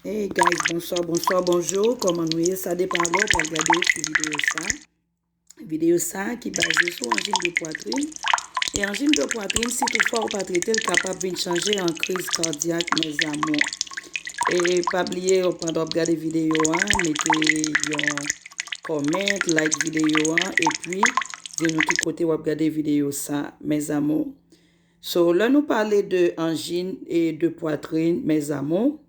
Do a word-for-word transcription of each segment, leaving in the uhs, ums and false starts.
Hey guys, bonswa, bonswa, bonjou. Kòman nou ye? Sa depann lè w pral gade ti videyo sa. Videyo sa ki baze sou anjin de pwatrin. E anjin de pwatrin, si toutfwa ou pa trete l, kapab vin chanje an kriz kadyak, mes amours. E pa bliye, pandan w ap gade videyo a, mete yon comment, like videyo a, epi di nou ki kote w ap gade videyo sa, mes amours. So, lè nou pale de anjin e de pwatrin, mes amours,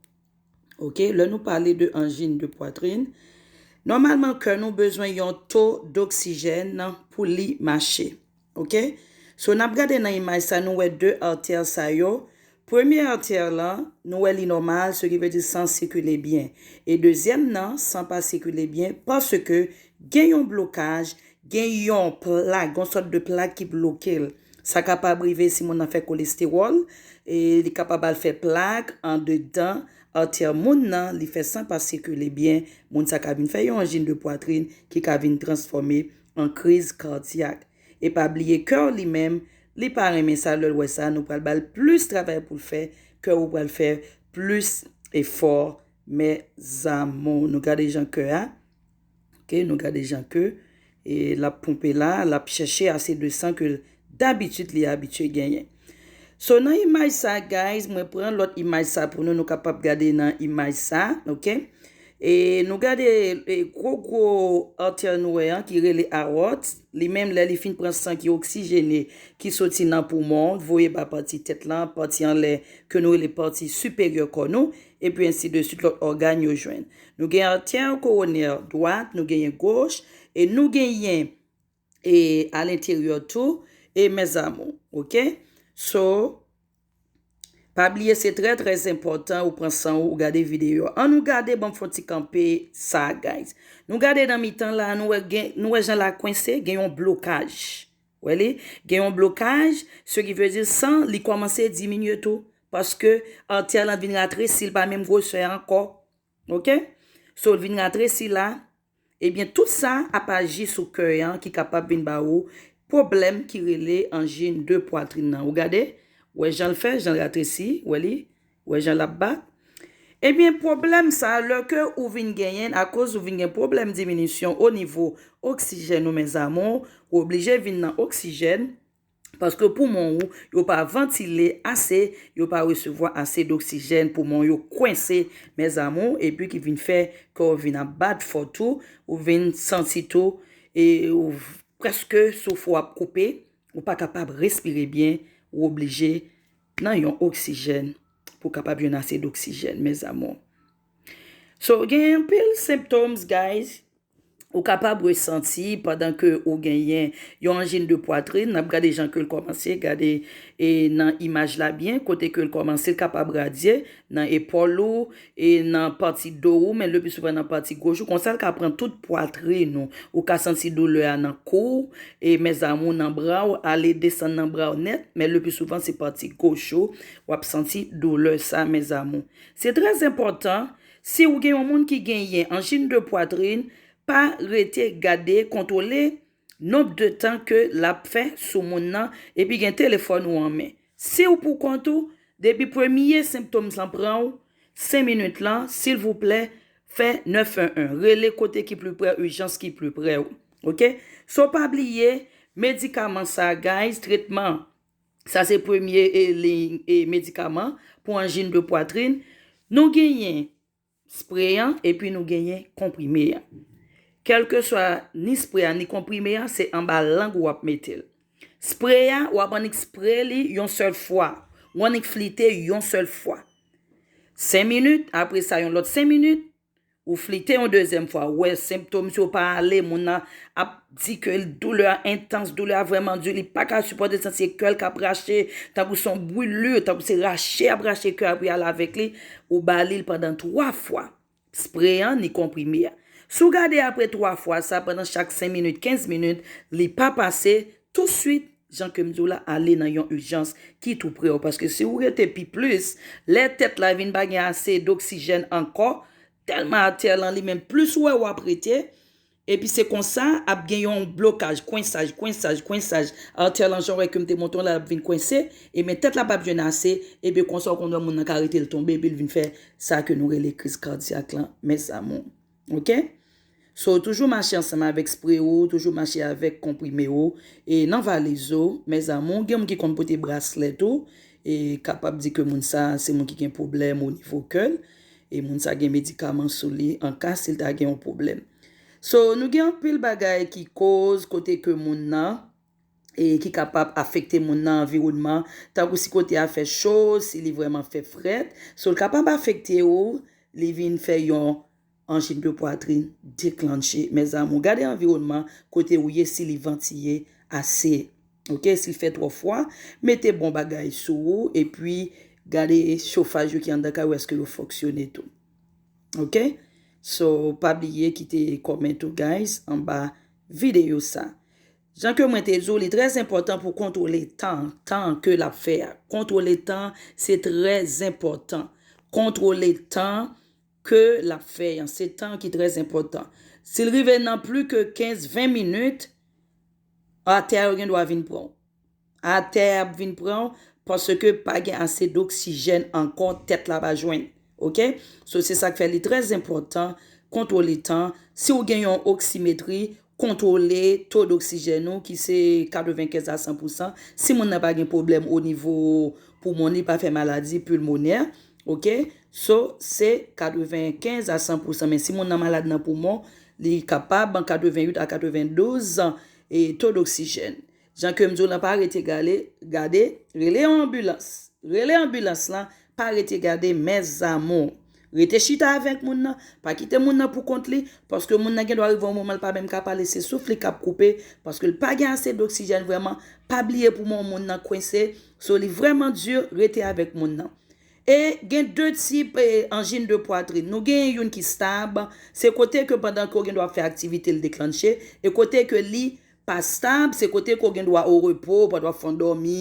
ok, lè nou pale de anjin de pwatrin, nòmalman kè nou bezwen yon to doksijèn pou li mache. Ok? So, n ap gade nan imaj sa, nou wè de atè sa yo. Premye atè la, nou wè li nòmal, se ki vle di san sikile byen. E dezyèm nan, san pa sikile byen, paske gen yon blokaj, gen yon plak, yon sòt de plak ki bloke l. Sa kapab rive si moun nan fè kolestewòl, e li kapab al fè plak andedan atè moun nan, li fè san pa sikile byen, moun sa ka vin fè yon anjin de pwatrin ki ka vin transfòme an kriz kadyak. E pa bliye kè w li menm, li pa renmen sa, lè l wè sa, nou pral ba l plis travay pou l fè, kè w pral fè plis efò, mes amours. Nou gade jan kè a, ok, nou gade jan kè, e l ap ponpe la, l ap chèche ase de san ke dabitid li abitye genyen. So, nan imaj sa, guys, mwen pran lòt imaj sa pou nou, nou kapab gade nan imaj sa, ok? E nou gade, e, gwo, gwo atè nou wè an ki rele aort. Li menm, lè li fin pran san ki oksijene, ki soti nan poumon, voye ba pati tèt lan, pati anlè, ke nou rele pati siperyè kò nou, epi ensi de swit, lòt ògàn yo jwenn. Nou gen atè kowonè dwat, nou genyen goch, e nou genyen, e, alenteryè tou, e mes amours, ok? So, pa bliye, se trè, trè enpòtan ou pran san ou, ou gade videyo a. Ann nou gade, ban m fè yon ti kanpe sa, guys. Nou gade nan mitan la, nou wè gen, nou wè jan la kwense, gen yon blokaj. Wè li? Gen yon blokaj, se ki vle di san, li kòmanse diminye tou. Paske atè lan vin ratresi, li pa menm gwosè ankò. Ok? So, l vin ratresi la. Ebyen, tout sa ap aji sou kè an ki kapab vin ba ou pwoblèm ki rele anjin de pwatrin nan. Ou gade? Wè jan l fè, jan l ratresi, wè li? Wè jan l ap bat? Ebyen, pwoblèm sa, lè ke ou vin genyen, akoz ou vin gen pwoblèm diminisyon o nivo oksijèn ou, mes amours, ou oblije vin nan oksijèn, paske poumon ou, yo pa vantile ase, yo pa resevwa ase doksijèn, poumon yo kwense, mes amours, epi ki vin fè kè w vin ap bat fò tou, ou vin santi tou, e ou prèske souf ou ap koupe, ou pa kapab respire byen, ou oblije nan yon oksijèn pou kapab jwenn ase doksijèn, mes amours. So, gen anpil symptoms, guys, ou kapab resanti pandan ke ou genyen yon anjin de pwatrin. N ap gade jan ke l kòmanse, gade, e, nan imaj la byen, kote ke l kòmanse, l kapab radye nan epòl ou, e nan pati do ou, men le pli souvan nan pati goch ou. Konsa, l ka pran tout pwatrin ou. Ou ka santi doulè a nan kou w, e mes amours, nan bra w, ale desann nan bra w nèt, men le pli souvan se pati goch ou, w ap santi doulè sa, mes amours. Se trè enpòtan, si w gen yon moun ki genyen anjin de pwatrin, pa rete gade, kontwole nonb de tan ke l ap fè sou moun nan, epi gen telefòn ou an men. Si w pou kont ou, depi premye senptòm lan pran w, senk minit lan, silvouplè, fè nèf un un. Rele kote ki pli pre, ijans ki pli pre w. Ok? So, pa bliye, medikaman sa, guys, tretman. Sa se premye, e, liy, e, medikaman pou anjin de pwatrin. Nou genyen spre an, epi nou genyen konprime an. Kèlkeswa ni spre a, ni konprime an, se anba lang ou w ap mete l. Spre a, w ap annik spre li yon sèl fwa. W annik flite yon sèl fwa. Senk minit, apre sa, yon lòt senk minit, ou flite yon dezyèm fwa. Ou wè senptòm yo pa ale, moun nan ap di ke doulè a entans, doulè a vrèman di, li pa ka sipòte, santi se kè l k ap rache, tankou se yon brûlure, tankou se rache ap rache kè a pou y ale avèk li, ou ba li l pandan twa fwa. Spre an ni konprime a. Si w gade apre twa fwa sa, pandan chak senk minit, kenz minit, li pa pase, touswit, jan ke m di w la, ale nan yon ijans ki tou pre w. Paske si w rete pi plis, lè tèt la vin pa gen ase doksijèn ankò, tèlman atè lan li menm, plis ou wè w ap rete, Epi se konsa, ap gen yon blokaj, kwensaj, kwensaj, kwensaj. Atè lan jan w wè ke m te montre w la, l ap vin kwense. Ebyen, tèt la p ap jwenn ase. Ebyen, konsa, w konn wè moun nan ka rete l tonbe, epi l vin fè sa ke nou rele kriz kadyak lan, mes amours. Oke? So, toujou mache ansanm avèk spre ou, toujou mache avèk konprime ou. E nan valiz ou, mes amours, gen moun ki konn pote braslè tou. E kapab di ke moun sa, se moun ki gen pwoblèm o nivo kè l. E moun sa gen medikaman sou li, an ka si l ta gen yon pwoblèm. So, nou gen anpil bagay ki koz kote ke moun nan, e ki kapab afekte moun nan anviwònman, tankou si kote a fè cho, si li vrèman fè frèt. So, l kapab afekte ou, li vin fè yon anjin de pwatrin deklanche. Mes amours, gade anviwònman kote ou ye, si li vantiye ase. Oke, si l fè twò fwa, mete bon bagay sou ou, epi gade chofaj yo ki anndan kay ou, èske yo fonksyone tou. Oke? So, pa bliye kite comment ou, guys, anba videyo sa. Jan ke mwen te di w, li trè enpòtan pou kontwole tan, tan ke l ap fè a. Kontwole tan, se trè enpòtan. Kontwole tan ke l ap fè an, se tan ki trè enpòtan. Si l rive nan plis ke kenz, ven minit, atè a yo gen dwa vin pran w. Atè a ap vin pran w paske pa gen ase doksijèn ankò, tèt la pa jwenn. Oke? So, se sa k fè li trè enpòtan, kontwole tan. Si w gen yon oksimetri, kontwole to doksijèn ou ki se katrevenkenz a san pousan. Si moun nan pa gen pwoblèm o nivo poumon, li pa fè maladi pilmonè, oke? So, se katrevenkenz a san pousan. Men si moun nan malad nan poumon, li kapab katrevenuit a katrevendouz, e, to doksijèn. Jan ke m di w lan, pa rete gale, gade, rele yon anbilans. Rele anbilans lan, pa rete gade, mes amours. Rete chita avèk moun nan, pa kite moun nan pou kont li, paske moun nan gen dwa rive yon moman l pa menm ka pale, se souf li k ap koupe, paske l pa gen ase doksijèn vrèman. Pa bliye poumon moun nan kwense, so li vrèman di, rete avèk moun nan. E gen de tip, e, anjin de pwatrin. Nou gen youn ki stab, se kote ke pandan ke w gen dwa ap fè aktivite l deklanche, e kote ke li pa stab, se kote ke w gen dwa o repo, pandan w ap fè w dòmi,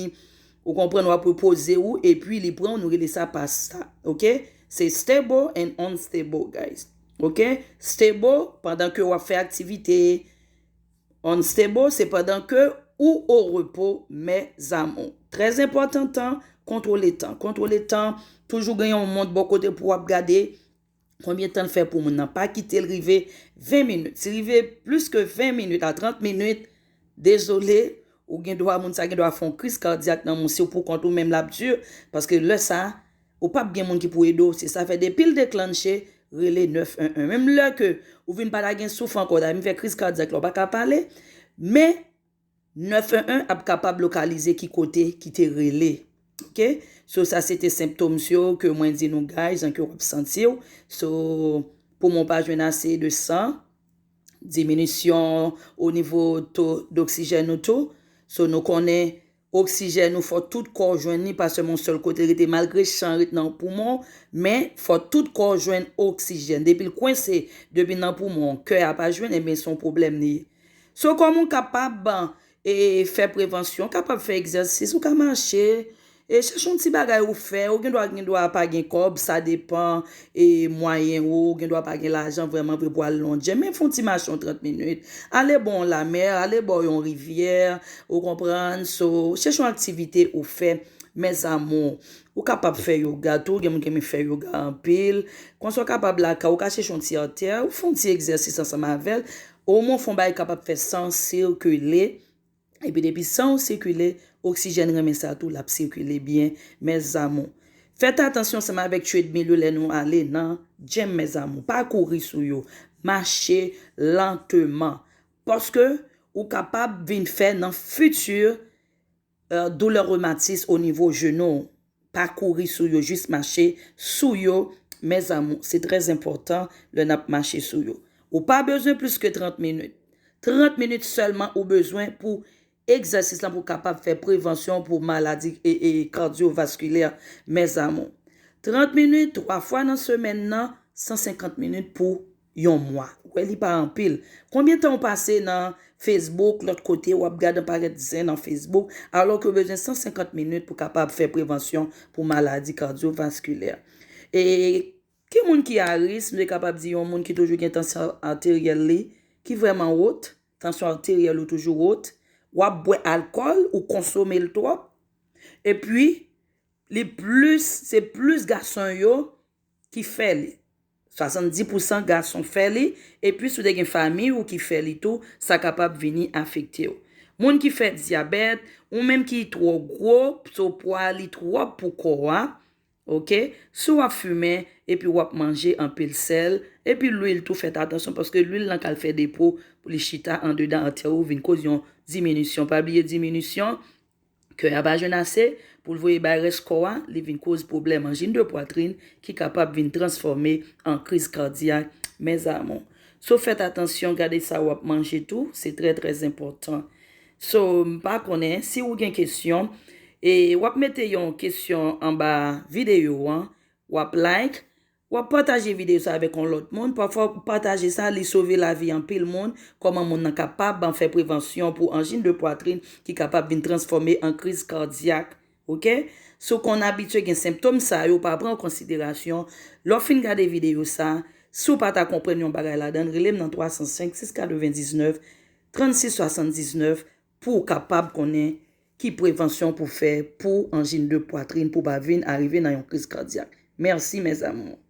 ou konprann, w ap repoze w, epi li pran w, nou rele sa pa stab, oke? Se stable and unstable, guys. Oke? Stable, pandan ke w ap fè aktivite, unstable, se pandan ke ou o repo, mes amours. Trè enpòtan tan, kontwole tan. Kontwole tan, toujou gen yon mont bò kote pou w ap gade konbyen tan l fè pou moun nan. Pa kite l rive ven minit. Si rive plis ke ven minit a trant minit, dezole, ou gen dwa, moun sa gen dwa fè yon kriz kadyak nan moun, si w pou kont ou menm l ap di, paske lè sa, ou p ap gen moun ki pou ede w. Se sa fè depi l deklanche, rele nèf un un. Menm lè ke ou vin pa ta gen souf ankò, ta vin fè kriz kadyak la, ou pa ka pale, men nèf un un ap kapab lokalize ki kote ki te rele. Oke? So, sa se te senptòm yo ke mwen di nou, guys, jan ke w ap santi w. So, poumon pa jwenn ase de san, diminisyon o nivo to doksijèn ou tou. So, nou konnen oksijèn ou, fò tout kò w jwenn li, pa sèlman yon sèl kote rete, malgre chan ret nan poumon, men fò tout kò w jwenn oksijèn. Depi l kwense, depi nan poumon, kè a pa jwenn, ebyen se yon pwoblèm li ye. So, kòman w kapab, e, fè prevansyon, w kapab fè egzèsis, ou ka mache, e, chèche yon ti bagay ou fè, ou gen dwa, gen dwa pa gen kòb, sa depan, e, mwayen ou, ou gen dwa pa gen lajan vrèman vre pou al lon djèm, men fè yon ti mache yon trant minit, ale bò yon lamè, ale bò yon rivyè, ou konprann, so, chèche yon aktivite ou fè, mes amours. Ou kapab fè yoga tou, gen moun ki renmen fè yoga anpil. Konsa w kapab lakay ou, ou ka chèche yon ti atè, ou fè yon ti egzèsis ansanm avè l. Omwen w fè yon bagay ki kapab fè san w sikile. Epi depi san w sikile, oksijèn renmen sa tou, l ap sikile byen, mes amours. Fèt atansyon ansanm avèk treadmill yo lè nou ale nan djèm, mes amours. Pa kouri sou yo. Mache lanteman. Paske ou kapab vin fè nan fiti, e, doulè rematis o nivo jenou w. Pa kouri sou yo, jis mache sou yo, mes amours. Se trè enpòtan lè n ap mache sou yo. Ou pa bezwen plis ke trant minit. Trant minit sèlman ou bezwen pou egzèsis lan, pou kapab fè prevansyon pou maladi, e, e, kadyovaskilè, mes amours. Trant minit, twa fwa nan semèn nan, san senkant minit pou yon mwa. Ou wè, li pa anpil. Konbyen tan w pase nan Facebook, lòt kote, w ap gade yon pakèt zen nan Facebook, alò ke w bezwen san senkant minit pou kapab fè prevansyon pou maladi kadyovaskilè. E ki moun ki a risk? M te kapab di yon moun ki toujou gen tansyon ateryèl li, ki vrèman wot, tansyon arteryèl ou toujou wot, w ap bwè alkòl, ou konsome l twòp, epi li plis, se plis gason yo ki fè li. Swasanndis pousan gason fè li, epi si w te gen fanmi ou ki fè li tou, sa kapab vini afekte w. Moun ki fè dyabèt, ou menm ki twò gwo, so pwa li twòp pou kò a, oke? Si w ap fimen, epi w ap manje anpil sèl, epi lwil tou, fèt atansyon, paske lwil lan ka al fè depo, pou li chita andedan atè ou, vin koz yon diminisyon. Pa bliye diminisyon, kè a pa jwenn ase pou l voye bay rès kò a, li vin koz pwoblèm anjin de pwatrin ki kapab vin transfòme an kriz kadyak, mes amours. So, fèt atansyon, gade sa w ap manje tou, se trè, trè enpòtan. So, m pa konnen si ou gen kesyon, e w ap mete yon kesyon anba videyo an, w ap like, w ap pataje videyo sa avèk yon lòt moun. Pafwa, pataje sa, li sove lavi anpil moun. Kòman moun nan kapab fè prevansyon pou anjin de pwatrin ki kapab vin transfòme an kriz kadyak, oke? Si w konn abitye gen senptòm sa yo, pa pran an konsiderasyon. Lè w fin gade videyo sa, si w pa ta konprann yon bagay ladan l, rele m nan twa san senk, sis katrevendiznèf, trannsis swasanndiznèf pou w kapab konnen ki prevansyon pou fè pou anjin de pwatrin, pou pa vin arive nan yon kriz kadyak. Mèsi, mes amours.